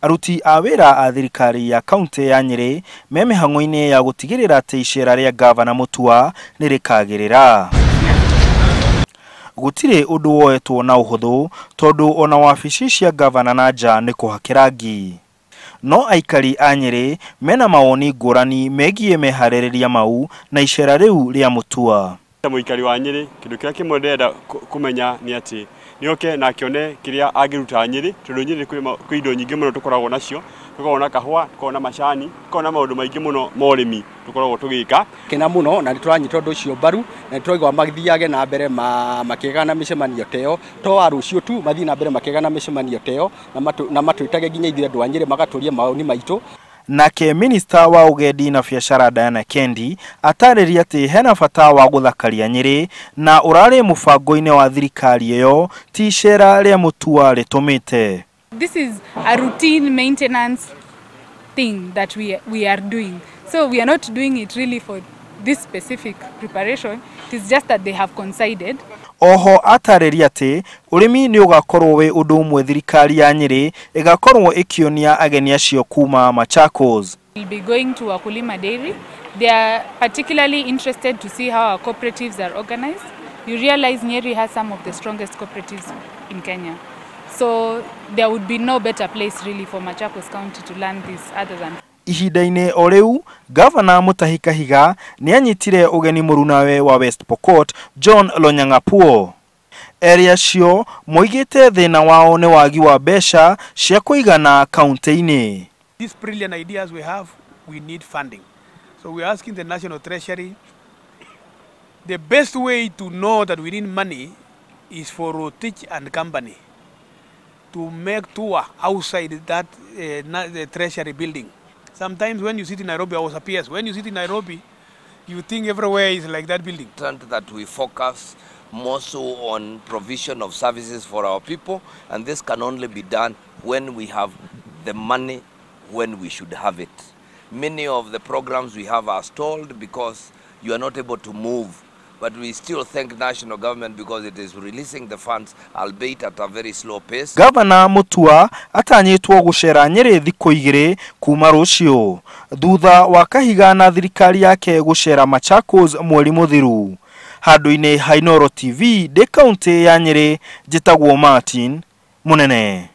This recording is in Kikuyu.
Aruti a wĩra a thirikari ya kaunti ya Nyĩrĩ me mĩhang'o-inĩ ya gũtigĩrĩra atĩ icera rĩa ngavana Mutua nĩ rĩkagĩrĩra. Gũtirĩ ũndũ woetwo na ũhũthũ tondũ ona wabici cia ngavana na nja nĩ kũhake rangi. No aikari a Nyĩrĩ mena mawoni ngũrani megiĩ meharĩrĩria mau na icera rĩu rĩa Mutua. Ta mũikari wa Nyĩrĩ, kĩndũ kĩrĩa kĩmwe ndĩrenda kũmenya nĩ atĩ nĩoke na akĩone kĩrĩa angĩruta Nyĩrĩ, tondũ Nyĩrĩ kwĩ indo nyingĩ mũno tũkoragwo nacio, tũkoragwo na kahũa, tũkoragwo na macani, tũkoragwo na maũndũ maingĩ mũno ma ũrĩmi tũkoragwo tũgĩka. Kena mũno na nĩtũranyita ũndũ ũcio mbaru na nĩtũraigua mathiage na mbere makĩgana na mĩcemanio ta ĩyo, to wa rũciũ tu mathiĩ na mbere makĩgana na mĩcemanio ta ĩyo na matwĩtage nginya ithuĩ andũ a Nyĩrĩ magatũria mawoni maitũ. Nake minista wa ugendi na biacara Diana Kendi atarĩria atĩ hena bata wa gũthakaria Nyĩrĩ na ũrarĩ mũbango-inĩ wa thirikari ĩyo ti icera rĩa Mutua rĩtũmĩte. This is a routine maintenance thing that we are doing. So we are not doing it really for this specific preparation. It is just that they have coincided. Oho atarĩria atĩ ũrĩmi nĩ ũgakorwo wĩ ũndũ ũmwe thirikari ya Nyĩrĩ ĩgakorwo ĩkĩonia ageni acio kuma Machakos. We'll be going to Wakulima Dairy. They are particularly interested to see how our cooperatives are organized. You realize Nyeri has some of the strongest cooperatives in Kenya. So there would be no better place really for Machakos County to learn this other than Ihinda-inĩ o rĩu, Gavana Mutahi Kahiga nĩ anyitire ũgeni mũrunawe wa West Pokot John Lonyangapuo. Erĩ acio moigĩte thĩna wao nĩ wagi wa mbeca cia kũigana kaunti-inĩ. These brilliant ideas we have, we need funding. So we are asking the National Treasury, the best way to know that we need money is for Rotich and company to make tour outside that the Treasury building. Sometimes when you sit in Nairobi, I was a PS. When you sit in Nairobi, you think everywhere is like that building. That we focus more so on provision of services for our people, and this can only be done when we have the money, when we should have it. Many of the programs we have are stalled because you are not able to move. But we still thank national government because it is releasing the funds, albeit at a very slow pace. Gavana Mutua atanyĩtwo gũcera Nyĩrĩ thikũ igĩrĩ kuma rũciũ thutha wa Kahiga na thirikari yake gũcera Machakos mweri mũthiru. Handũ-inĩ ha Inooro TV ndĩ kaunti ya Nyĩrĩ, njĩtagwo Martin Munene.